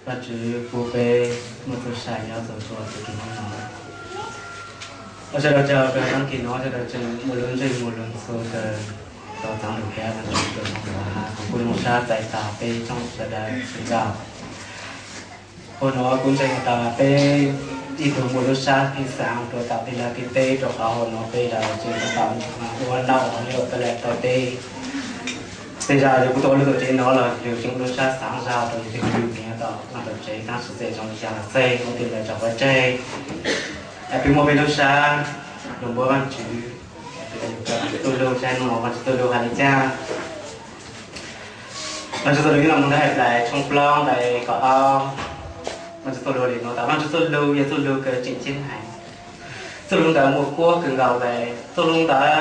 Vajtswv pub peb muaj txoj sia nyob txog txhua tus tus no. Ua sawv daws tsaug kawg, tag kis no sawv daws tseem muaj lub ntsej muag lub ntsws kawg tau txav lus thiab Vajtswv tus no los hab kuv kuj zoo sab txais tau peb tsoom sawv daws sib nrog. Ua no kuv ntseeg tas peb ib tug muaj lub sab pheej xaav rua tau tej laj tej teb rua qhov ua no peb lawv tseem tau ua noj nyob rua peb lawv tau teb. Tej zag yog kuv tuaj lub tuam tsev no los yus tseem lub sab xaav zag rua yus tej kwv yus tij tau noj tau tsev, tab sis txawm zoo li cas los xij kuv tus ntawd tso quav tseg. Peb muaj peb lub sab lug npuab Vajtswv, peb lug kawm Vajtswv txuj lug saib hnub no Vajtswv txuj lug has li cas. Vajtswv txuj lug nyob rua Mathais tshooj plaub nqe kaum ob. Vajtswv txuj lug li no tas, Vajtswv txuj lug yog txuj lug kws tseem ceeb heev, txuj lug ntawd muaj kuab kawg nkaus le, txuj lug ntawd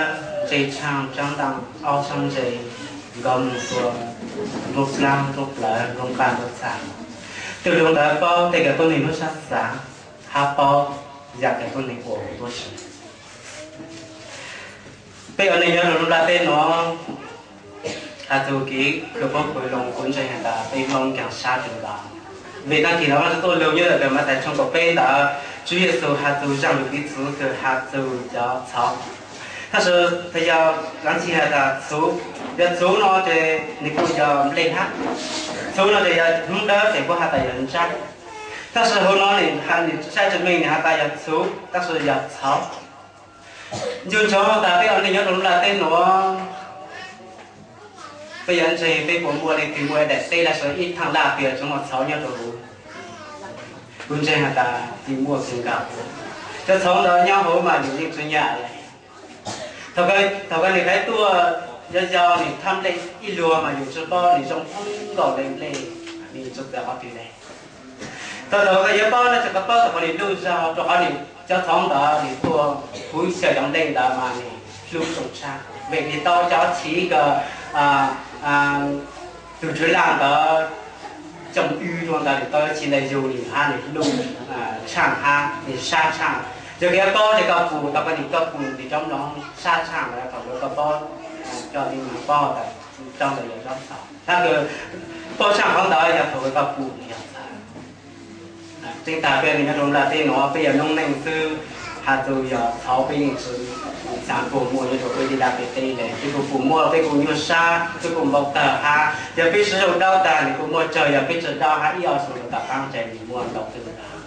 ntse tshaj tsab ntaaj ob tsab ntse, nkauj moog dua nruab plab nruab plawv nruab nqaj nruab txha. Txuj lug ntawd paub tej kws tuab neeg lub sab xaav, hab paub yam kws tuab neeg ua huv tuab si. Peb ua neej nyob rua lub nplaj teb nuav, has txug kev kws paub kws loo kuv ntseeg has tas peb Hmoob nkaag sab kawg nkaus. Vim tag kis nuav Vajtswv txuj lug nyob ntawm kawm Mathais tshooj kaum peb ntawd, Tswv Yexus has txug zaaj lug piv txwv kws has txug cov txhauv. Tab sis thaum yog laav txhia has tas txhuv, yog txhuv no ces nws kuj yog nplej hab. Txhuv no ces yog Hmoob Dawb ces kuj has tas yog ntsab. Tab sis hauv no nws has, nws saib tsis meej, nws has tas yog txhuv, tab sis yog txhauv. Ncu ntsoov tas peb ua neej nyob rau lub nplaj teb nuav, peb yuav ntseeg peb puas muaj leej twg muaj daim teb lossis ib thaaj laj twg tseem muaj txhauv nyob rau huv? Kuv ntseeg has tas tsis muaj kawg nkaus. Cov txhauv ntawd nyob huv mas yus yeej tsi nyiam le. Thaum kawg nws qab tuaj, yog yog nws thaj nplej ib luag mas yus tsi paub nws zoo kawg nkaus le nplej, nws tsi txawv qhov twg le. Thaum thaum kawg yuav paub no tsi khav paub thaum kawg nws luj zog rau qhov nws cov txhauv ntawd nws tuaj huv xyaw cov nplej ntawd mas nws hlub zoo tshaj. Vim nws tau cov chiv kws tug tswv laj ntawd coom wb rua ntawd, nws tau cov chiv ntawd yug nws hab nws hlub tshaj hab nws sab tshaj. Yog kws yuav paub ces koj pum, thaum kawg nws koj pum nws cov mloog sab tshaj ntawd thaum kawg koj paub, coj li nws paub tas tau ntawd yog zaub txhauv. Tab kws paub tshaj qhov ntawd yog thaum kawg koj pum nws yog txhauv. Tseeb tas peb nyob rau nplaj teb nuav peb yog noob neej xwb, has txug yog txhauv peb yeej tsi xaav puas muaj nyob rau peb tej laj peb teb le. Peb kuj pum muaj peb kuj nyuaj sab, peb kuj npau tawg hab yog peb siv zoo dau tag nws kuj muaj tsawg, yog peb tsi dau hab ib ob xyoo rau tom qaab ces nws muaj ntau kawg nkaus.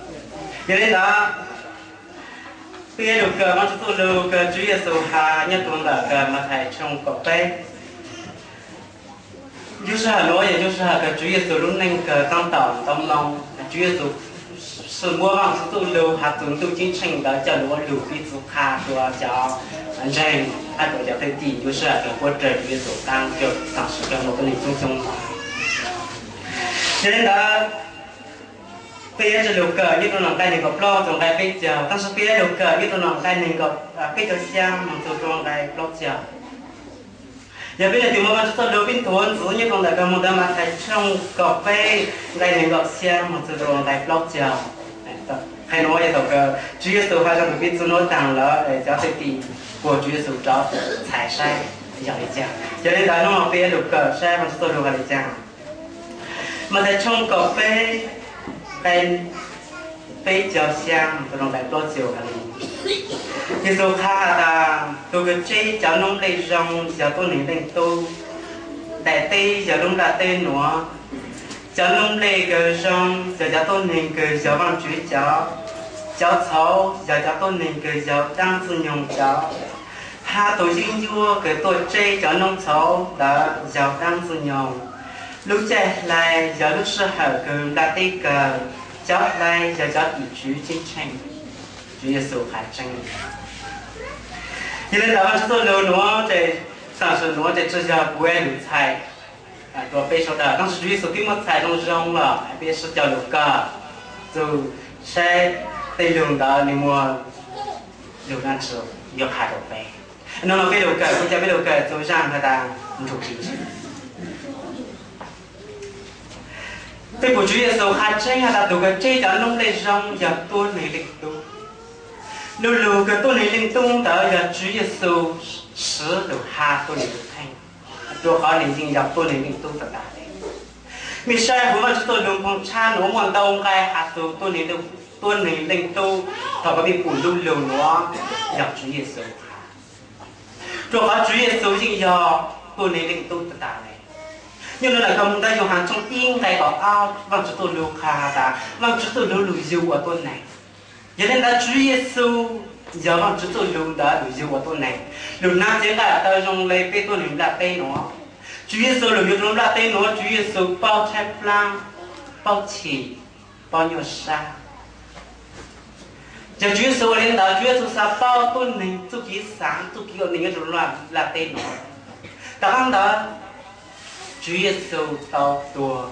Yog li ntawd, peb yuav lug kawm Vajtswv txuj lug kws Tswv Yexus has nyob rau ntawm kawm Mathais tshooj kaum peb. Ncu sij hawm nuav yog ncu sij hawm kws Tswv Yexus lub neej kawg taab tom ntau moo, Tswv Yexus muab Vajtswv txuj lug has txug ntuj ceeb tsheej ntawd coj lug ua lug piv txwv qha rua cov ntseeg hab rua cov thwj tim ncu sij hawm kws puab raws Tswv Yexus qaab, tam sim kawg muaj tuab neeg coob coob. Yog li ntawd, peb yuav lug kawm nyob rau nqe neeg nkaum plaub txug nqe peb caug, tab sis peb yuav lug kawm nyob rau nqe neeg nkaum, peb caug xyaa moog txug rua nqe plaub caug. Yog peb leej twg muaj Vajtswv txuj lug peb nthuav ntxiv nyob rau ntawm kawm moog ntawm Mathais tshooj kaum peb nqe neeg nkaum xyaa moog txug rua nqe plaub caug. Qhov nuav yog thaum kawg Tswv Yexus has zaj lug piv txwv nuav taag lawm, cov thwj tim puag Tswv Yexus rov txhais saib yog li cas. Yog li ntawd hnub no peb yuav lug kawm saib Vajtswv txuj lug has li cas. Mathais tshooj kaum peb nqe peb caug xyaa moog txug rua nqe plaub caug has li, Yexus qha has tas tug kws tseb cov noob nplej zoo yog tuab neeg Leej Tub, daim teb yog lub nplaj teb nuav. Cov noob nplej kws zoo yog cov tuab neeg kws yog Vaajtswv cov, cov txhauv yog cov tuab neeg kws yog dlaab Ntxwg Nyoog cov, hab tug yeeb ncuab kws tuaj tseb cov noob txhauv ntawd yog dlaab Ntxwg Nyoog. Lub caij hlais yog lub sij hawm kws nplaj teb kawg, cov hlais yog cov tim tswv ceeb tsheej. Tswv Yexus has tseeb. Yog li ntawd Vajtswv txuj lug nuav ces, tam sim nuav ces tsi yog kuv lug txhais rua peb sawv daws, tab sis Tswv Yexus twb muab txhais zoo zoo lawm, peb sib coj lug kawm txug saib tej lug ntawd nwg muaj lug dlaab tsi yuav qha rua peb. Nub no peb lug kawm, kuv coj peb lug kawm txug zaaj has tas nrug tsi tsi. Peb pum Tswv Yexus qha tseeb has tas tug kws tseb cov noob nplej zoo yog tuab neeg Leej Tub. Lu lug kws tuab neeg Leej Tub ntawd yog Tswv Yexus siv lug has tuab neeg tug kheej, rua qhov nwg yeej yog tuab neeg Leej Tub tag tag le. Mej saib huv Vaajtswv txuj lug nphoo tshab nuav muaj ntau nqai has txug tuab neeg Leej Tub, thaus kws mej pum ntu lug nuav yog Tswv Yexus has. Rua qhov Tswv Yexus yeej yog tuab neeg Leej Tub tag tag le. Nyob rua ntawm Yauhas tshooj ib nqai kaum ob, Vaajtswv txuj lug qha has tas Vaajtswv txuj lug lug yug ua tuab neeg. Yog le ntawd Tswv Yexus yog Vaajtswv txuj lug ntawd lug yug ua tuab neeg. Lug naav txiav nqai tawv zoo le peb tuab neeg nplaj teb nuav. Tswv Yexus lug yug rua nplaj teb nuav, Tswv Yexus paub tshaib plaab, paub chim, paub nyuaj sab. Yog Tswv Yexus ua le ntawd, Tswv Yexus xaav paub tuab neeg txuj kev xaav, txuj kev ua neeg nyob rua nplaj teb nuav. Tom qaab ntawd Tswv Yexus tau tuag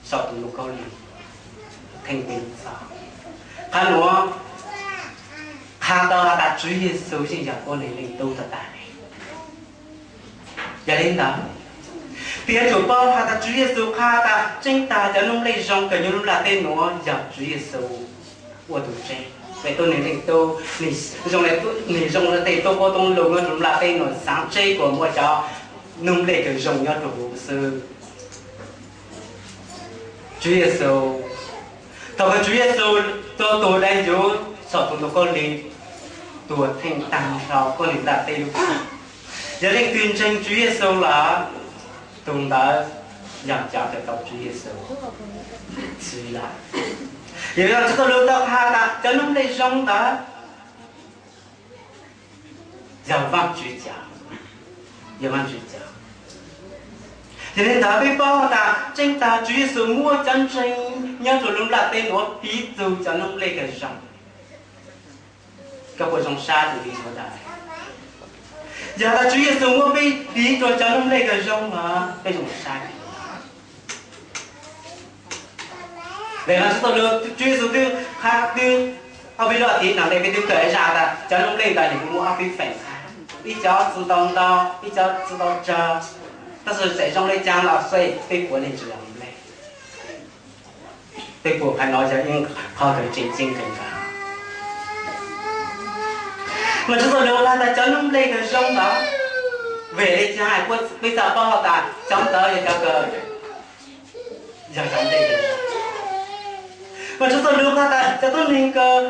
sau tus ntu khaub lig theej peb lub txhoj. Qhov nuav qha tau has tas Tswv Yexus yeej yog tuab neeg Leej Tub tag tag le. Yog le ntawd, peb yuav tsum paub has tas Tswv Yexus qha tas tseeb tag cov nuj nplej zoo kws nyob lub nplaj teb nuav yog Tswv Yexus ua tug tseeb. Vim tuab neeg Leej Tub, nwg zoo le tej tub huab tub lug nyob rua nplaj teb nuav xaav tseb kuas muaj cov nuj nplej kws zoo nyob rua huv xwb. Tswv Yexus, thaus kws Tswv Yexus tuag tuag dai ncuv saum tus ntug khaub lig, tuag theej taag rua tuab neeg nplaj teb lub txhoj. Yog leej twg ntseeg Tswv Yexus lawm, tug ntawd yog cov kws tau Tswv Yexus txhiv lawm. Yog Vaajtswv txuj lug tau qha tas cov nuj nplej zoo ntawd yog Vaajtswv cov, yog Vaajtswv cov. Yog le ntawd peb paub tas tseeb tag Tswv Yexus muab cov ntseeg nyob rua lub nplaj teb nuav piv txug cov nuj nplej kws zoo. Koj puas zoo sab tug li ntawd? Yog tas Tswv Yexus muab peb piv rua cov nuj nplej kws zoo lawm, peb zoo sab. Vim Vaajtswv txuj lug, Tswv Yexus twb qha twb ob peb lub tim no le peb twb kawm zaj tas cov nuj nplej ntawd nwg muaj ob peb feem hab, ib cov tsi tau ntau, ib cov tsi tau tsawg. Tab sis txawm zoo le caag los xij peb puav leej tsi yog nuj nplej. Peb puas hais no yog ib qho kws tseem ceeb kawg nkaus. Mas Tswv Yexus lug has tas cov nuj nplej kws zoo ntawd, vim le caag peb txhaj paub has tas cov ntawd yog cov kws yog cov nplej kws zoo. Mas Tswv Yexus lug has tas cov tuab neeg kws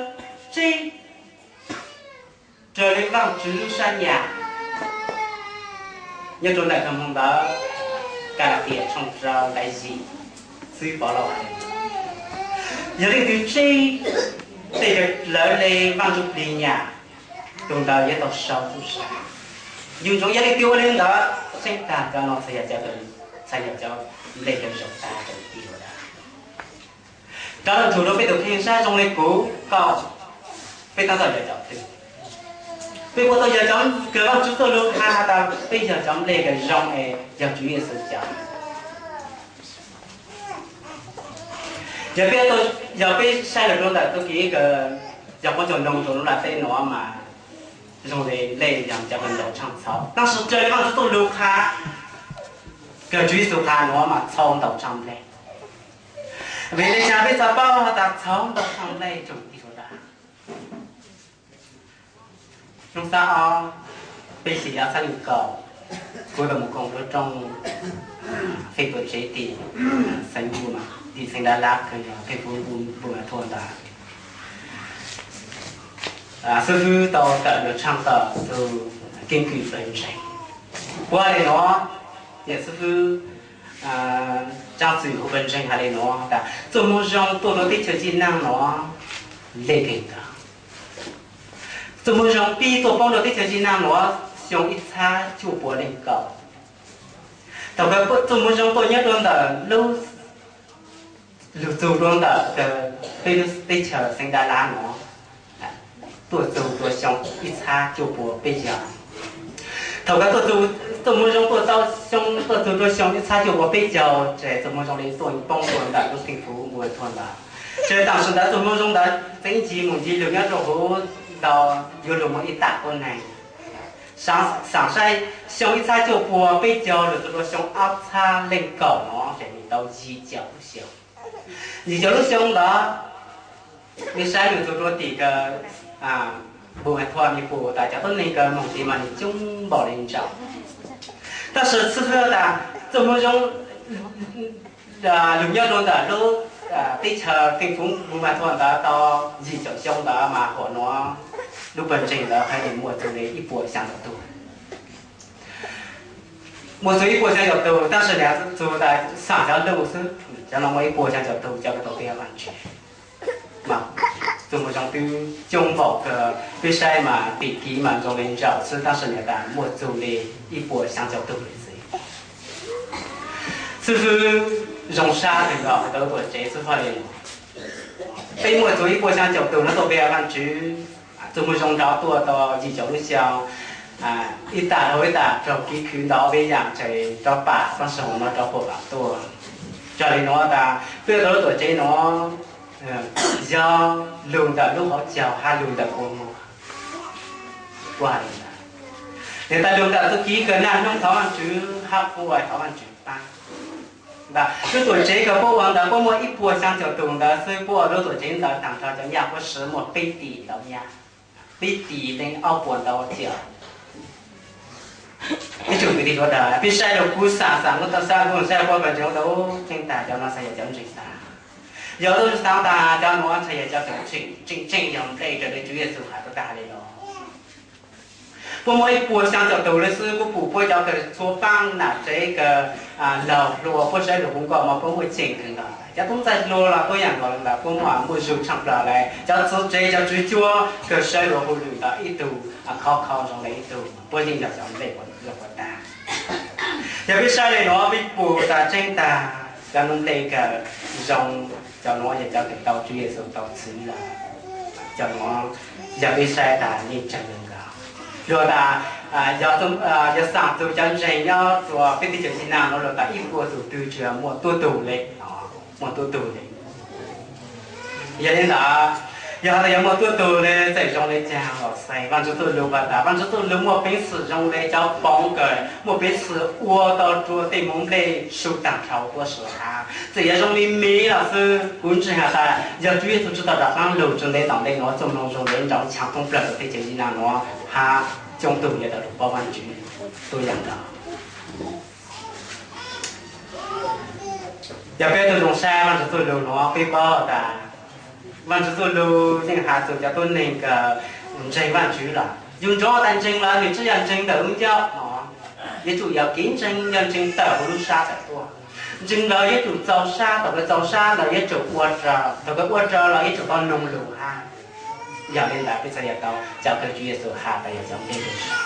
tseeb raws le Vaajtswv lub sab nyam. Nyob rua ntawm kag moog ntawd, Kalatias tshooj rau nqai yim, xib Paulus has, yog leej twg tseeb tej kws lawv le Vaajtswv plig nyam, tug ntawd yuav tau sau txuj sa. Yug ntsoov yog leej twg ua le ntawd, tseeb tag cov no txhad yog cov, txhad yog cov nplej kws zoo tag rau ib ua dab. Rov lug nrug rua peb tug kheej saib zoo le kuv, koj, peb tab tom yog cov twg? Peb puas tau yog cov kws Vaajtswv txuj lug has tas peb yog cov nplej kws zoo es yog Tswv Yexus cov? Yog peb, yog peb saib lug rua ntawm txuj kev kws yog qoob cov noog rua lub nplaj teb nuav mas zoo le nplej yog cov kws ntaus tshaaj txhau, tab sis raws le Vaajtswv txuj lug qha, kws Tswv Yexus qha nuav mas txhau ntaus tshaaj nplej. Vim le caag peb txhaj paub has tas txhau ntaus tshaaj nplej tsoom kwv tij sawv dlawg? Xyoo xab ob, peb xyoo ob txhiab leej kaum, kuv tau moog koom lub rooj fej tuam tsev tim xeev Npu, tim xeev Dab Lab kws yog theej fuv Npu Thua ntawd. Xib fwb tau tawm lug tshaaj tawm txug keeb kwm pawg ntseeg. Puab le nuav, yog xib fwb Tsaab Txwm huv pawg ntseeg has le nuav tas txuj moog zoo tuaj rua teb chaws Nyij Naaj nuav nplej kawg nkaus. Txuj moog zoo pib tuaj poob rua teb chaws Nyij Naaj nuav xyoo ib txhab cuaj puas leej kaum. Thaum kws txuj moog zoo tuaj nyob rua ntawm lub, lug txug rua ntawm peb lub teb chaws xeev Dab Lab nuav, tuaj txug rua xyoo ib txhab cuaj puas peb caug. Thaum kws tuaj txug, txuj moog zoo tuaj tau xyoo, tuaj txug rua xyoo ib txhab cuaj puas peb caug ces txuj moog zoo le tuaj poob rua ntawm lub theej fuv Npu Thua ntawd. Ces tam sim ntawd txuj moog zoo ntawd txeev ncig mus ncig lug nyob rua huv ntawd yuav lug muaj ib tam tuab neeg. Xaam saib xyoo ib txhab cuaj puas peb caug lug txug rua xyoo ob txhab leej kaum nuav ces nwg tau yim caum lub xyoo. Yim caum lub xyoo ntawd, nwg saib nwg txug rua tim kws Npu Thua, nwg pum tas cov tuab neeg kws moog tid mas nwg coob npaum le ntawd. Tab sis xib fwb tas txuj moog zoo, Lug nyob rua ntawm lub teb chaws Keej Foob Bumathuam ntawd tau yim caum xyoo ntawd mas huam nuav lub pawg ntseeg ntawd haj yam muaj txug le ib puas xyaa caum tug. Muaj txug ib puas xyaa caum tug, tab sis niam txug tas xaam cov lug xwb, cov no muaj ib puas xyaa caum tug cov kws tau tuab Vaajtswv. Txug mus zoo twb coob npaum kawg, peb saib mas tim kiv mas zoo le ntsaum xwb, tab sis niam tas muaj txug le ib puas xyaa caum tug le xwb. Xib fwb Zoo Sab twg los tau lub tuam tsev xwb haj le. Peb muaj txug ib puas xyaa caum tug no tau pe Vaajtswv, txug mus zoo nraud tuaj tau yim caum lub xyoo, ib tag dhau ib tag raug kev khwv ntau peb yaam tseem rov pam pab soo no rov puas pam tuaj. Yog le nuav tas peb tau lub tuam tsev nuav yog lug ntawm lub hauv caug hab lug ntawm kua muag. Kuj has le ntawd, niam tas lug ntawm txuj kev kawm naj hnub thov Vaajtswv hab kuj thov Vaajtswv pab. Ntawm lub tuam tsev kws puab ua ntawd puab muaj ib puas xyaa caum tug ntawd xwb, puab ua lub tuam tsev ntawd taag nrho cov nyaj puab siv muaj peb tis ntau nyaj, peb tis neeg ob puas ntau tiam. Ib tsoom kwv tij sawv daws, peb saib rua kuv xaam xaam kuv tau saib kuv saib puab pawg ntseeg tau tseeb tas cov no txhaj yog cov ntseeg tas. Yog tub xaav tas cov nuav txhaj yog cov kws tseem tseem yog nplej raws le Tswv Yexus has rua tag le los. Puab muaj ib puas xyaa caum tug le xwb, puab pum puab cov kws txhua paab nam tsev kws laug hluas puab saib lug hu nkauj mas puab muaj cheem kawg nkaus. Cov tub ntxhais hluas los tuab yaam nkaus le ntawd, puab muaj muaj zug tshaaj plawg le cov txwv tsev cov tswv cuab kws saib lug hu lwm ntawm ib tug khov kho zoo le ib tug, puab yeej yog cov nplej lug puas tag. Yog peb saib le nuav peb pum tas tseeb tas cov nuav nplej kawg zoo, cov nuav yog cov kws tau Tswv Yexus tau txwv lawm. Cov nuav yog peb saib tas yeej tseeb kawg nkaus. Luag tas yog xaam txug cov ntseeg nyob rua peb teb chaws Nyij Naj nuav luag tas ib puas tug twg tsuas yog muaj tuab tug le, muaj tuab tug le. Yog le ntawd, yog has tas yog muaj tuab tug le txawm zoo le caag los xij, Vaajtswv txuj lug has tas Vaajtswv txuj lug muaj peev xwm zoo le cov poov kawg, muaj peev xwm ua tau rua tej moov nplej su taag dhau tuab suav hab. Txawm yog zoo le miv los xwb, kuv ntseeg has tas yog Tswv Yexus tsi tau rov qaab lug tsua ntev tom ntej nuav, txuj moog zoo le nraug tshaaj thoob plawg rua teb chaws Nyij Naj nuav hab coob tug yuav tau lug paub Vaajtswv tuab yaam nkaus. Yog peb tug zoo saib Vaajtswv txuj lug nuav peb paub tas Vaajtswv txuj lug yeej has txug cov tuab neeg kws ntseeg Vaajtswv lawm. Yug ntsoov tas ntseeg lawm nwg tsi yog ntseeg ntawm lub ncauj no, yuav tsum yog kev ntseeg yog ntseeg tawm huv lub sab tawm tuaj. Ntseeg lawm yuav tsum txaus sab, thaum kawg txaus sab lawm yuav tsum ua raws, thaum kawg ua raws lawm yuav tsum tau noog lug hab. Yog le ntawd peb txhaj yog tau cov kws Tswv Yexus has tas yog cov nplej zoo sab.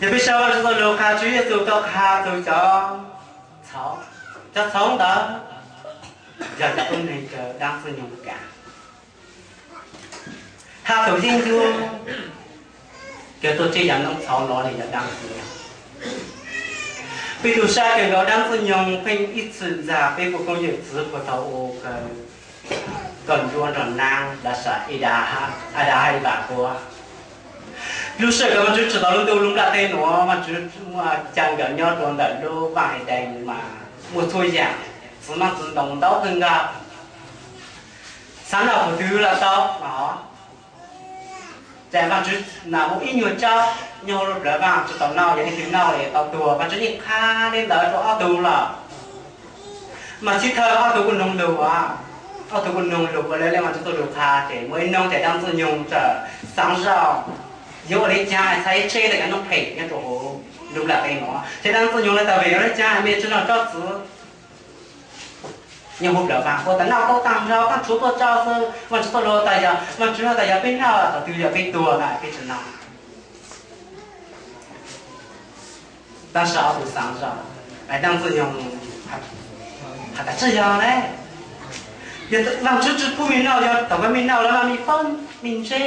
Yog peb saib Vaajtswv txuj lug qha Tswv Yexus tau qha txug cov txhauv, cov txhauv ntawd yog cov tuab neeg kws daab txwj nyoog kawg. Has txug yeeb ncuab kws tuaj tseb yaam noob txhauv nuav le yog daab txwj nyoog. Peb tug saib kawg nkaus daab txwj nyoog pheej ib txwm ntxag peb puj koob yawm txwv puag thaum ub kawg, koj nruab nrog naab lawv sam Adas hab Iva puab. Lub sij hawm kws Vaajtswv tsim tau lub ntuj lub nplaj teb nuav, Vaajtswv ca nkawd nyob rua ntawm lub vaaj Edees mas muaj txhua yaam, txiv maab txiv ntoo ntau kawg nkaus. Xaav noj tug twg los tau no. Ces Vaajtswv nam mus ib nyuag tsaub nyob hauv lub plawv vaaj tsi tau noj, yog leej twg noj es tau tuag. Vaajtswv yeej qha le ntawd rua ob tug lawm. Mas sib thawj ob tug kuj noog lug, ob tug kuj noog lug ua le Vaajtswv txuj lug qha, ces muaj ib nub ces daab txwj nyoog txawm xaav zoj yuav ua le caag txhad ib tsheb tau cov noob phem nyob rua huv lub nplaj teb nuav. Ces daab txwj nyoog le tas vim ua le caag mej tsi noj tsob txiv nyob huv plawv vaaj, ua tas noj tau taag nrho, taab tshuav tuaj tso xwb. Vaajtswv txuj lug tas yog, Vaajtswv has tas yog peb noj thaum twg yog peb tuag na peb tsi noj. Tab sis ob tug xaav zoj, daab txwj nyoog has tas tsi yog le, yog Vaajtswv tsi pub mej noj, yog thaum kawg mej noj lawm mas mej paub, mej ntse,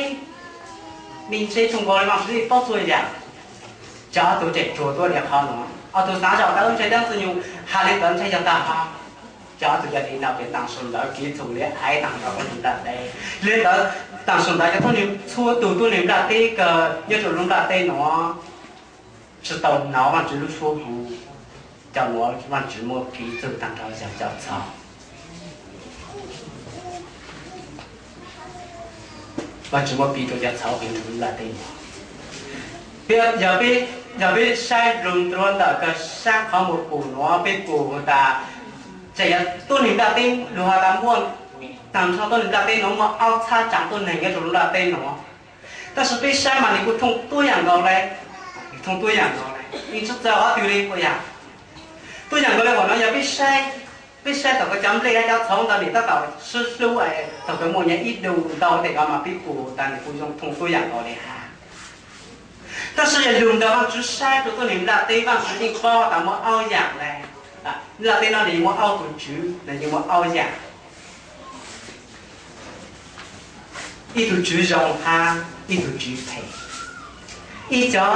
mej ntse tshua nkaus le Vaajtswv, mej paub txhua yaam. Ces ob tug tseem tsuag tuab le qhov nuav, ob tug xaav zoj tas ntshai daab txwj nyoog has le ntawd ntshai yog tag hov. Ces ob tug ca le noj ces taag su ntawd kev txhum le aiv taag nrho lub nplaj teb. Le ntawd taag su ntawd cov tuab neeg, txhua tug tuab neeg nplaj teb kawg nyob rua lub nplaj teb nuav tsi tau hnov Vaajtswv lub suab hu. Cov nuav Vaajtswv muab piv txug taag nrho yog cov txhauv. Vaajtswv muab piv rua cov txhauv heev rua lub nplaj teb nuav. Peb yog peb Yog peb saib lug rua ntawm kag sab qhov muag pum nuav peb pum tas, tseem yog tuab neeg nplaj teb lug has tas muaj, taag nrho tuab neeg nplaj teb nuav muaj aub txhab tsaav tuab neeg nyob rua lub nplaj teb nuav. Tab sis peb saib mas nwg kuj thooj tuab yaam nkaus le, thooj tuab yaam nkaus le, yeej tsi txawv qhov twg le puas yog? Tuab yaam nkaus le, qhov nuav yog peb saib, peb saib thaum kws cov nplej hab cov txhoov ntawd nwg tab tom sib hlub, thaum kws muaj nyob ib du ntau tej ko mas peb pum tas nwg kuj zoo thooj tuab yaam nkaus le hab. Tab sis yog lug ntawm Vaajtswv saib rua tuab neeg nplaj teb, Vaajtswv yeej paub tas muaj aub yaam le. Nplaj teb nuav nwg yeej muaj aub tug tswv, nwg yeej muaj aub yaam. Ib tug tswv zoo hab ib tug tswv phem. Ib cov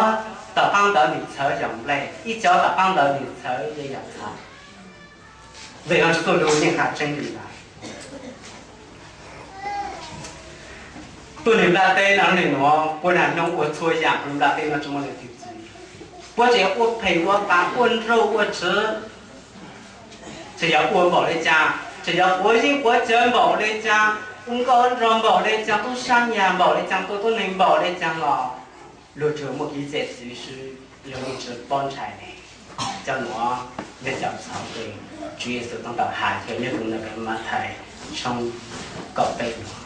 tom qaab ntawd nwg txhawv yog nplej, ib cov tom qaab ntawd nwg txhawv yog txhoov. Vim Vaajtswv txuj lug yeej has tseeb le ntawd. Tuab neeg nplaj teb nuav, lub neej nuav puab naj noog ua txhua yaam, lub nplaj teb nuav tsi muaj leej twg txwv. Puab tseem yog ua phem ua pav, ua nrauj ua tswv, tseem yog ua npaum le caag, tseem yog quav yeeb quav cawv npaum le caag, ua nkauj nraug npaum le caag, tub sab nyag npaum le caag, tua tuab neeg npaum le caag los luag tsuas muaj kev txiav txim xwb, luag yeej tsi paub ntshai le. Cov nuav yog cov txhoov Tswv Yexus tau has nyob rua ntawm Mathais tshooj kaum peb nuav.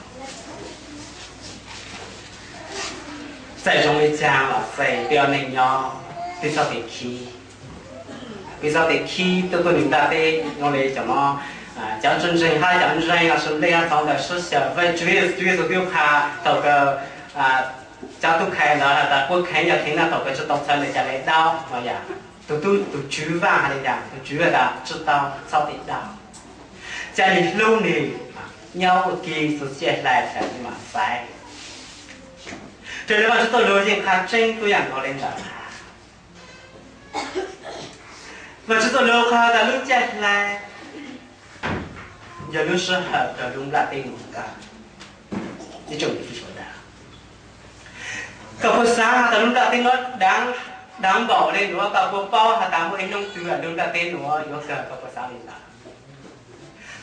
Txawm zoo le caag los txawm peb ua neej nyob, peb txhob tes khib, peb txhob tes khib tuab neeg nplaj teb nuav le cov nuav, cov ntseeg hab cov ntseeg los sis nplej hab txhoov ntawd sib xyaw. Vim Tswv Yexus, Tswv Yexus twb qha thaum kws cov tub khai ntawd has tas puab kheev yog kheev naj thaum kws tsi tau txhawv le caag le daub no yog. Tug tub, tug tswv Vaaj has le caag? Tug tswv has tas tsi tau, txhob tes daub. Ca le hlub nwg, nyob ua ke txug txij hlais tas nwg mam xaiv. Raws le Vaajtswv txuj lug yeej qha tseeb tuab yaam nkaus le ntawd. Vaajtswv txuj lug qha tas lub caij hlais yog lub sij hawm kws lub nplaj teb nuav kawg. Koj puas xaav has tas lub nplaj teb nuav daav npaum le nuav? Koj puas paub has tas muaj ib nub twg lub nplaj teb nuav yuav kawg? Koj puas xaav le ntawd?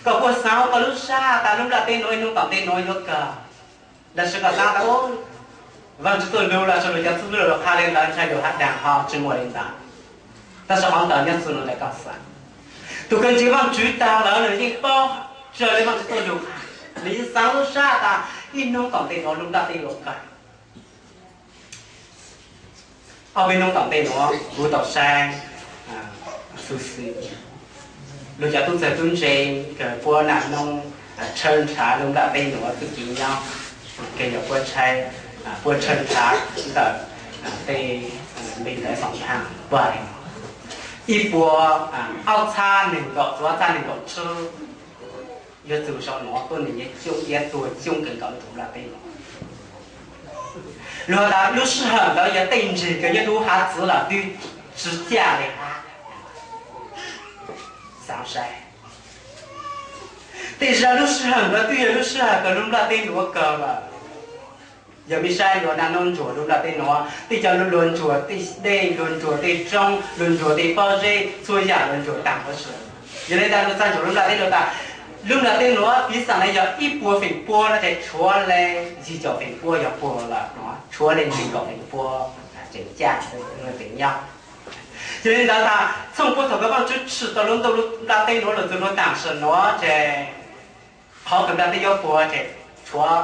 Koj puas xaav koj lub sab tas lub nplaj teb nuav ib nub tom ntej nuav yuav kawg? Los sis koj xaav tas Vaajtswv txuj lug los sis luag cov txuj lug qha le ntawd ntshai yus has daag ho tsi muaj le ntawd. Tab sis qhov ntawd nyob txug nuav ntawm koj xaav. Tug kws ntseeg Vaajtswv taag lawm nwg yeej paub raws le Vaajtswv txuj lug has, nwg yeej xaav lub sab tas ib nub tom ntej nuav lub nplaj teb yuav kawg. Ob peb nub tom ntej nuav kuv tau saib xu xwm luag cov tub txawg tub ntse kws puab naj noob tshawb nrhav lub nplaj teb nuav tub ceev nyob, kws yog puab tshawb, puab tshawb nrhav ntawm tej npe ntawv xoom thaaj puag le ib puas ob txhab neeg nkaum txug ob txhab neeg nkaum tswb. Yuav txug sau nuav tuab neeg yuav coob, yuav tuag coob kawg nkaus le tug nplaj teb nuav. Luag tas lub sij hawm ntawd yog tej ntseg kws nyob rua hav txwv los twb tsi caj le hab. Xaav saib, tej zag lub sij hawm ntawd twb yog lub sij hawm kws lub nplaj teb nuav kawg lawm. Yog mej saib luag naj noob ntsuag lub nplaj teb nuav, tej cov luag ntsuag tej dej, luag ntsuag tej roob, luag ntsuag tej pob zeb, txhua yaam luag ntsuag taag huv si. Yog le tas luag txhaj ntsuag lub nplaj teb nuav tas lub nplaj teb nuav piv xam le yog ib puas feem pua no ces tshuav le yim caum feem pua yog puag lawm no, tshuav le neeg nkaum feem pua tseem caj, tseem nyob. Yog le ntawd tas txhooj puag thaum kws Vaajtswv tshwm tau lub ntuj lub nplaj teb nuav lug txug nuav taag sim nuav ces qhov kws nplaj teb yuav puag ces tshuav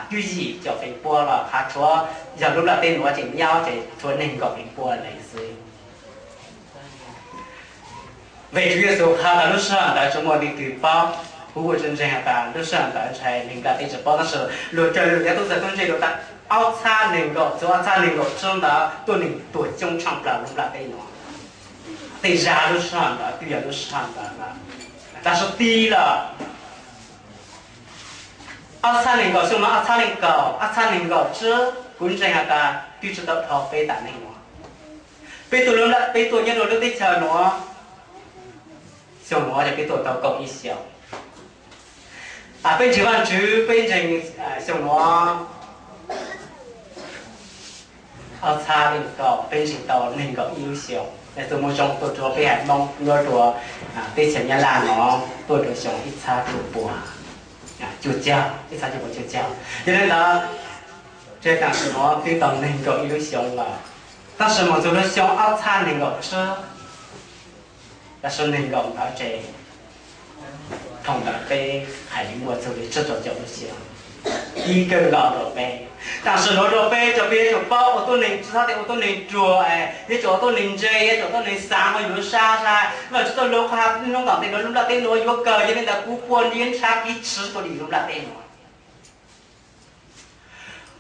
twb yim caum feem pua los has tshuav, yog lub nplaj teb nuav tseem nyob ces tshuav neeg nkaum feem pua le xwb. Vim Tswv Yexus has tas lub sij hawm ntawd tsi muaj leej twg paub, kuv kuj tsi ntseeg has tas lub sij hawm ntawd ntshai neeg nplaj teb tsi paub, tab sis luag raws le luag cov tub txawg tub ntse lug tas ob txhab neeg nkaum txug ob txhab neeg nkaum tswb ntawd tuab neeg tuag coob tshaaj plawg lub nplaj teb nuav. Tej zag lub sij hawm ntawd twb yog lub sij hawm ntawd lawm, tab sis tig lawm ob txhab neeg nkaum xyoo nuav, ob txhab neeg nkaum, ob txhab neeg nkaum tswb, kuv ntseeg has tas twb tsi tau dhau peb tam neej nuav. Peb tuaj, peb tuaj nyob rua lub teb chaws nuav, xyoo nuav yog peb tuaj tau kaum ib xyoos. Peb ntseeg Vaajtswv, peb ntseeg xyoo nuav ob txhab leej kaum, peb ntseeg tau neeg nkaum ib lub xyoos. Txuas muaj zoo tuaj rua peb haiv Moob nyob rua teb chaws Nyab Laj nuav tuaj rua xyoo ib txhab cuaj puas cuaj caug, ib txhab cuaj puas cuaj caug. Yog le ntawd, tseem taam sim nuav twb tau neeg nkaum ib lub xyoos lawm. Tab sis mus txog lub xyoo ob txhiab nees nkaum tsib, tab sis nees nkaum ntawd ces thaum ntawd peb hais li muaj txog li tsib rau caum lub xyoo, ib kawg nkaus rau peb. Tam sim nuav rau peb, rau peb yuav tsum paub ua tuab neeg txhob tias ua tuab neeg ruam, yuav tsum ua tuab neeg ntse, yuav tsum ua tuab neeg xaav ua yuav sab sab. Vajtswv txoj lus qhia hnub tom ntej nuav lub nplaj teb nuav yuav kawg, yog li ntawd kuv puas yuav nrhav kev tswv puas dim lub nplaj teb nuav.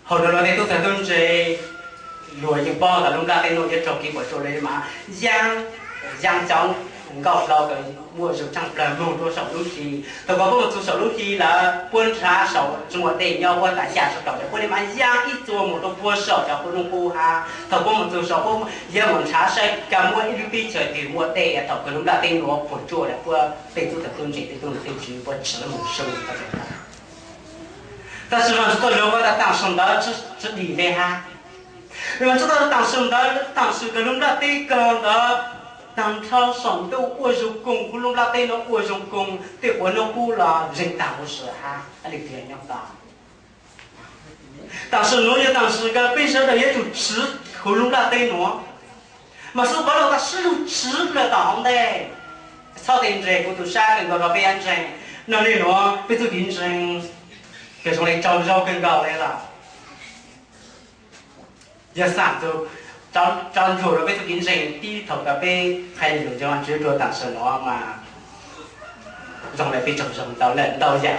Hauv nuav luag tej tub txawg tub ntse, luag yeej paub tas lub nplaj teb nuav yuav raug kev puas tsuaj li mas yaa, yaa cov nkauj hlau kws muaj zug tshaaj plawg moog rua saum lub hli. Thaum kws puab mus txug saum lub hli lawm puab nrhav saum tsi muaj dej nyob, puab tas xya sab tau lawm puab li mas yaa ib txuas mus rua puag saum cov qub noog qub hab. Thaum puab mus txug saum puab yuav mus nrhav saib kag muaj ib lub teb chaws twg muaj dej, thaum kws lub nplaj teb nuav puas tsuaj lawm puab tej tub txawg tub ntse tej tub ntse puab tswv mus sub. Tab sis Vajtswv txoj lus qhia tas tam sim ntawd tsi dim le hab. Vajtswv txoj lus tam sim ntawd tam sim kws lub nplaj teb kawg ntawd, taag nrho saum ntuj ua zoo koog, huv lub nplaj teb nuav ua zoo koog, tej quav nub qub los zeeg taag huv si hab, leej twg nyob tau. Tam sim nuav yog tam sim kws peb sawv daws yuav tsum tswv huv lub nplaj teb nuav. Mas xub Paulus tas sib lug tswv plaws tom hauv ntej, txhob tes nres kuv tus sab kawg nkaus rau peb yuav ntseeg. Nyob li nuav peb txuj kev ntseeg kawg zoo le tsaug zog kawg nkaus le lawm. Yog xam txug rov ntsuag rau peb txuj kev ntseeg tib thaum kws peb qha lus nco ntsoov dua tam sim nuav mas zoo le peb tsaug zog ntau lawm ntau yaam.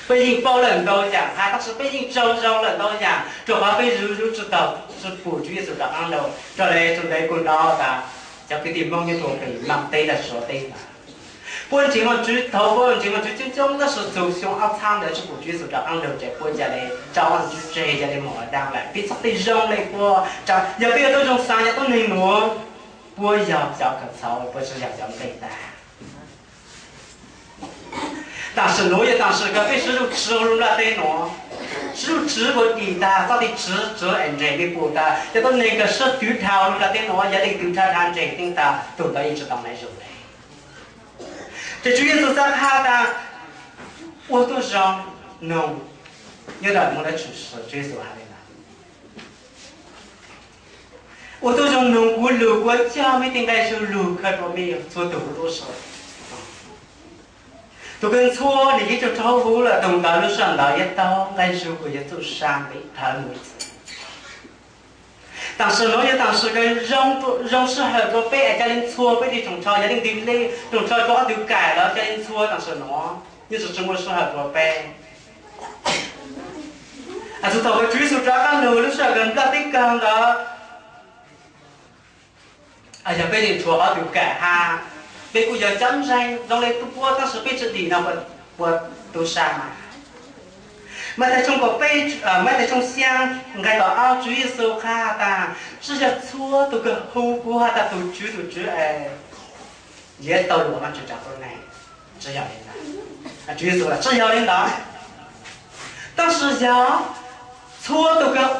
Peb yeej paub lawm ntau yaam hab, tab sis peb yeej tsaug zog lawm ntau yaam rua qhov peb zub zub tsi tau tsi pum Tswv Yexus rov qaab lug. Raws le txuj ntawv kuj nov tas cov kwv tij Moob nyob rua pem Nplog teb lawm Suav teb mas puab ntseeg Vaajtswv, thaum puab ntseeg Vaajtswv coob coob tab sis txug xyoo ob txhiab ntawd tsi pum Tswv Yexus rov qaab lug ces puab ca le tso Vaajtswv tseg, ca le moog ua daag lawm. Peb txhob tes zoo le puab. Yog peb yuav tau zoo xaav yog tuab neeg nuav, puab yog cov kawm txhawv, puab tsi yog cov nqe tag. Tam sim nuav yog tam sim kws peb sib lug tswv huv lub nplaj teb nuav, sib lug tswv puas dim tag, txhob tes tswv tswv es nres peb pum tas cov tuab neeg kws sib twv dhau lub nplaj teb nuav, yog leej twg dhau dhau nres teeb tas tug ntawd yeej tsi tau nqe zoo le. Ces Tswv Yexus xav qha tas ua tuab zoo noog, nyob rau moog lawv tshwm sim Tswv Yexus has le ntawd, ua tuab zoo noog kuv lug, kuv coj mej tej nqai zug lug khaws rua mej txhua tug huv tuab si. Tug kws ntxhua nwg yeej tsaug rau huv lawm, tug ntawd lub sij hawm ntawd yuav tau nqai zug kws yuav txuj sa ntev dhawv mus ib txhis. Tam sim nuav yog tam sim kws zoo sij hawm rua peb es ca le ntxhua peb tej tsoos tsho, yog leej twg le tsoos tsho rua ob tug kaim lawm ca le ntxhua tam sim nuav, yeej tsi tsi muaj sij hawm rua peb. Txug thaum kws Tswv Yexus rov qaab lug lub sij hawm kws nplaj teb kawg ntawd, yog peb tseem tshuav ob tug kaim hab, peb kuj yog cov ntseeg zoo le tug puab tab sis peb tsi dim no puas tu sa mas. Mathais tshooj kaum peb, Mathais tshooj xyaa nqai kaum ob Tswv Yexus qha tas tsi yog txhua tug kws hu kuv has tas tug Tswv tug Tswv es yuav tau lug Vaajtswv tsav tuab neeg. Tsi yog li ntawd. Tswv Yexus tsi yog li ntawd. Tab sis yog txhua tug kws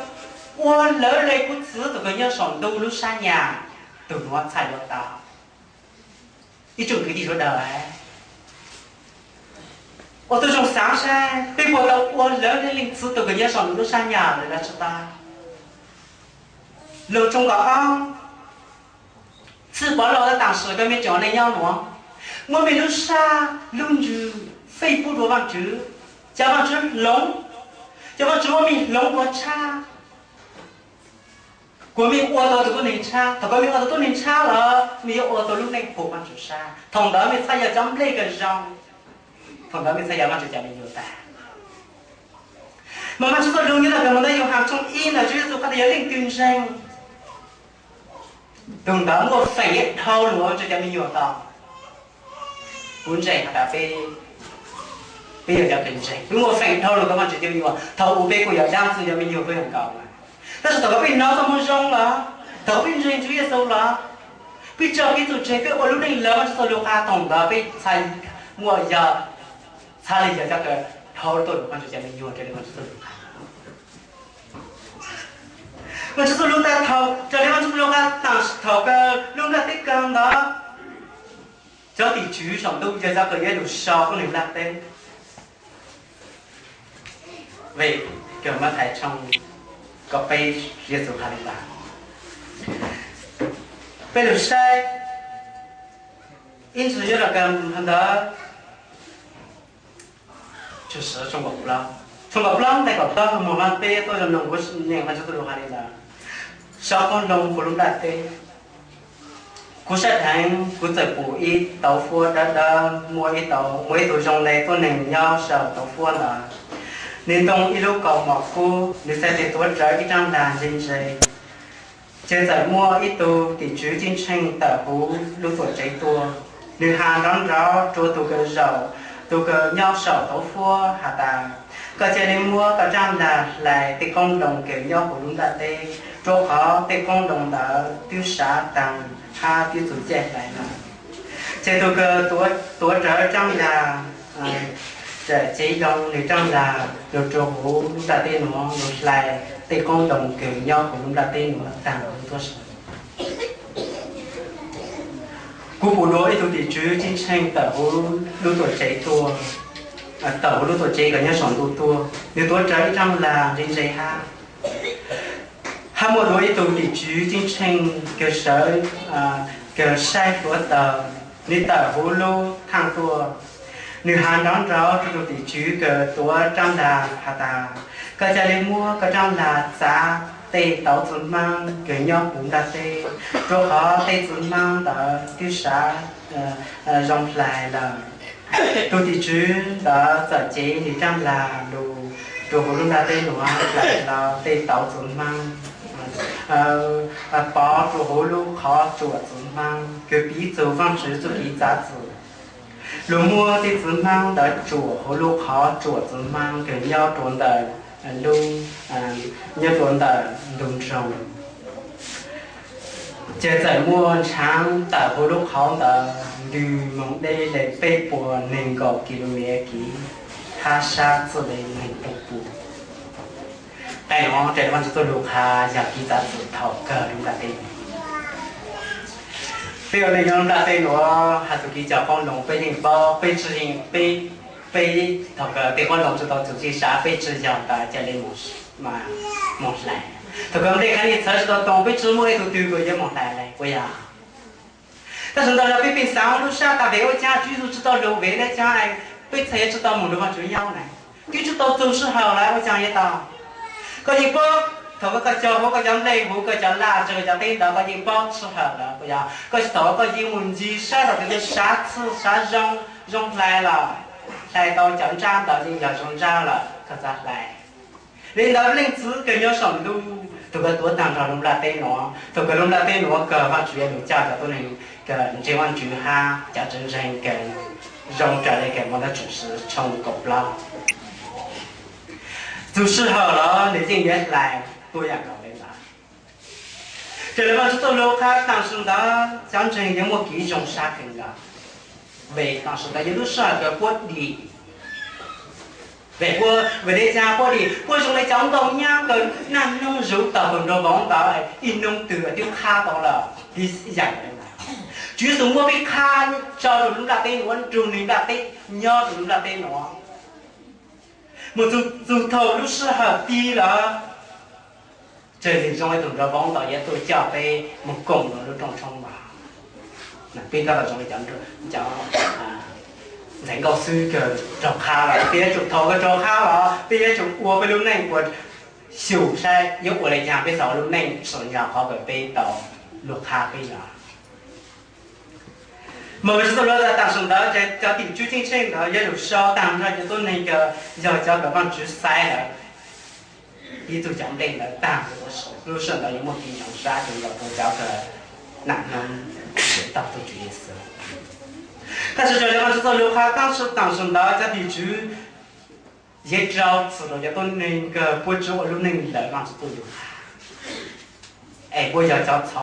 ua lawv le kuv txwv tug kws nyob saum ntuj lub sab nyas, tug nuav txhaj yuav tau. Ib tsoom kwv tij sawv daws, ua tuab zoo xaav saib peb puas tau ua lawv le leej txwv tug kws nyob saum ntuj lub sab nyas lawm los tsi tau. Lug tshooj kaum ob, txwj Paulus tas tam sim kws mej tseem ua neej nyob nuav, muab mej lub sab lub ntsws fij pub rua Vaajtswv, ca Vaajtswv hloov, ca Vaajtswv muab mej hloov rua tshab. Kuas mej ua tau tug tuab neeg tshab, thaum kws mej ua tau tuab neeg tshab lawm mej yuav ua tau lub neej pum Vaajtswv sab, thaum ntawd mej txhaj yog cov nplej kws zoo, thaum ntawd mej txhaj yog Vaajtswv cov me nyuam tag. Mas Vaajtswv txoj lug nyob rau kws mus ntawm Yauhas tshooj ib ntawd Tswv Yexus qha tas yog leej twg ntseeg, tug ntawd muaj feem ib dhau lug Vaajtswv cov me nyuam tau. Kuv ntseeg has tas peb, peb yog cov kws ntseeg, peb muaj feem dhau lug tau Vaajtswv cov me nyuam. Thaum u peb kuj yog dlaab tsi cov me nyuam peb yog nkaus mas, tab sis thaum kws peb nov txoj moo zoo lawm, thaum peb ntseeg Tswv Yexus lawm, peb tso peb txuj tseg peb ua lub neej lawv Vaajtswv txoj lug qha, thaum ntawd peb txhaj muaj yog, txhaj le yog cov kws dhau tuaj lug Vaajtswv cov me nyuam raws le Vaajtswv txoj lug qha. Vaajtswv txoj lug tas thaum, raws le Vaajtswv txoj lug qha tas thaum kws lub nplaj teb kawg ntawd, cov tim tswv saum ntuj yog cov kws yuav lug so tuab neeg nplaj teb. Vim kws Mathais tshooj kaum peb Yexus has li ntawd, Peb lug saib ib ntsis nyob rau kawg ntawd, Tshwm Sim tshooj kaum plaub, tshooj kaum plaub nqe kaum plaub mloog mas peb tuaj zoo mloog kuv niam Vajtswv txuj lug has li ntawd. Saub qoob loo puv lub nplaj teb. Kuv saib dheev, kuv txawm pum ib tauv fuab dawb dawb muaj ib tauv, muaj ib tug zoo le tuab neeg nyob saum tauv fuab ntawd. Nws ntoo ib lub kaus mom kub, nws txhais tes tuav rawv ib rab lag ntse ntse. Ces txawm muaj ib tug tim tswv ceeb tsheej tawm huv lub tuam tsev tuaj. Nws has nrov nrov rua tus kws zaum, tus kws nyob saum tauv fuab has tas, Koj cia li muab koj rab lag hlais tej qoob loo kws nyob huv lub nplaj teb, rua qhov tej qoob loo ntawd twb sav taag hab twb txug caij hlais lawm. Ces tus kws tuav rawv rab lag txawm cev loo nws rab lag lug rua huv lub nplaj teb nuav lug hlais tej qoob loo kws nyob huv lub nplaj teb nuav taag lug tuab si. Kuv pum dua ib tug tim tswv ceeb tsheej tawm huv lub tuam tsev tuaj, tawm huv lub tuam tsev kws nyob saum ntuj tuaj, nws tuav rawv ib rab lag ntse ntse hab. Hab muaj dua ib tug tim tswv ceeb tsheej kws sawv, kws saib hluav taws, nws tawm huv lub thaaj tuaj. Nws has nrov nrov rua tus tim tswv kws tuav rab lag has tas, Koj ca le muab koj rab lag txav tej tauv txwv hmaab kws nyob huv nplaj teb, rua qhov tej txwv hmaab ntawd twb sav zoo hlais lawm. Tus tim tswv ntawd txawm cev nws rab lag lug rua huv lub nplaj teb nuav hlais tau tej tauv txwv hmaab, pov rua huv lub qhov tsuam txwv hmaab kws piv txug Vaajtswv txuj kev txav txim. Luag muab tej txwv hmaab ntawd tsuam huv lub qhov tsuam txwv hmaab kws nyob rua ntawm lub, nyob rua ntawm ntug nroog. Ces txawm muaj ntshaav tawm huv lub qhov ntawd ntws moog deb le peb puas neeg nkaum kilomev kiv hab sab txuj le neeg pua pua. Nqe nuav raws le Vaajtswv txuj lug qha yog kev txav txim thaum kawg lub nplaj teb. Peb ua neeg nyob lub nplaj teb nuav has txug kev coj qoob loo peb yeej paub, peb tsi yeej, peb, peb thaum kawg tej qoob loo tsi tau txug tsi sav peb tsi yog tas ca le moog hlais. Thaum kawg nplej khav li txhawv tsi tau toog peb tsi muaj ib tug twg kws yuav moog hlais le puas yog? Tab sis ntawd yog peb pheej xaav lub sab tas vim ua caag Tswv Yexus tsi tau lug, vim le caag peb txhad yuav tsi tau moog nrug Vaajtswv nyob na? Twb tsi tau txug sij hawm lawm ua caag yuav tau? Koj yeej paub thaum koj cog huv koj cov nplej huv koj cov laj tsi koj cov teb ntawd koj yeej paub sij hawm lawm puas yog? Koj thaum koj yeej mus ncig sab tom kws sav txhij sav zoo, zoo hlais lawm, hlais tau cov ntsab ntawd yeej yog zoo ntsab lawm koj txawm hlais. Li ntawd leej txiv kws nyob saum ntuj thaum kawg tuav taag nrho lub nplaj teb nuav, thaum kawg lub nplaj teb nuav kawg Vaajtswv yuav lug coj cov tuab neeg kws ntseeg Vaajtswv hab cov tsi ntseeg kws zoo raws le kws muaj ntaub tshwm sim tshooj kaum plaub. Txug sij hawm los nws yeej yuav hlais tuaj yaam nkaus le ntawd. Raws le Vaajtswv txuj lug qha taam sim ntawd cov ntseeg yuav muaj kev zoo sab kawg nkaus. Vim taam sim ntawd yog lub sij hawm kws puab dim. Vim puab, vim le caag puab dim? Puab zoo le cov nplooj nyab kws naj nub zuv tawm tug nraug vauv ntawd, ib nub twg twb qhab tau lawm, ib yaam le ntawd. Tswv Yexus muab peb qhab tso rua lub nplaj teb nuav, nrug nwg nplaj teb, nyob rua lub nplaj teb nuav. Mus txug thaum lub sij hawm tig lawm, tseg nwg zoo le tug nraug vauv ntawd yuav tuaj coj peb mus koom rua lub rooj tshoob mas. Peb tab tom zoo le cov, cov ntxhais nkauj xwb kws raug qhab lawm, peb yuav tsum, thaum kws raug qhab los peb yuav tsum ua peb lub neej ua, xyum saib yuav ua le caag peb txhad ua lub neej tsim nyog qhov kws peb tau luag qhab peb lawm. Mas Vaajtswv txuj lug taam sim ntawd cov tim tswv ceeb tsheej ntawd yuav lug sau taag nrho cov tuab neeg kws yog cov kws Vaajtswv xaiv lawm. Ib tug cov nplej ntawd taag, lub sij hawm ntawd yuav muaj kev zoo sab kawg nkaus rua cov kws naj nub tau tug Tswv Yexus. Tab sis raws le Vaajtswv txuj lug qha, tab sis taam sim ntawd cov tim tswv yuav rau txim rua cov tuab neeg kws puab tsi ua lub neej raws Vaajtswv txuj lug qha, es puab yog cov txhaum.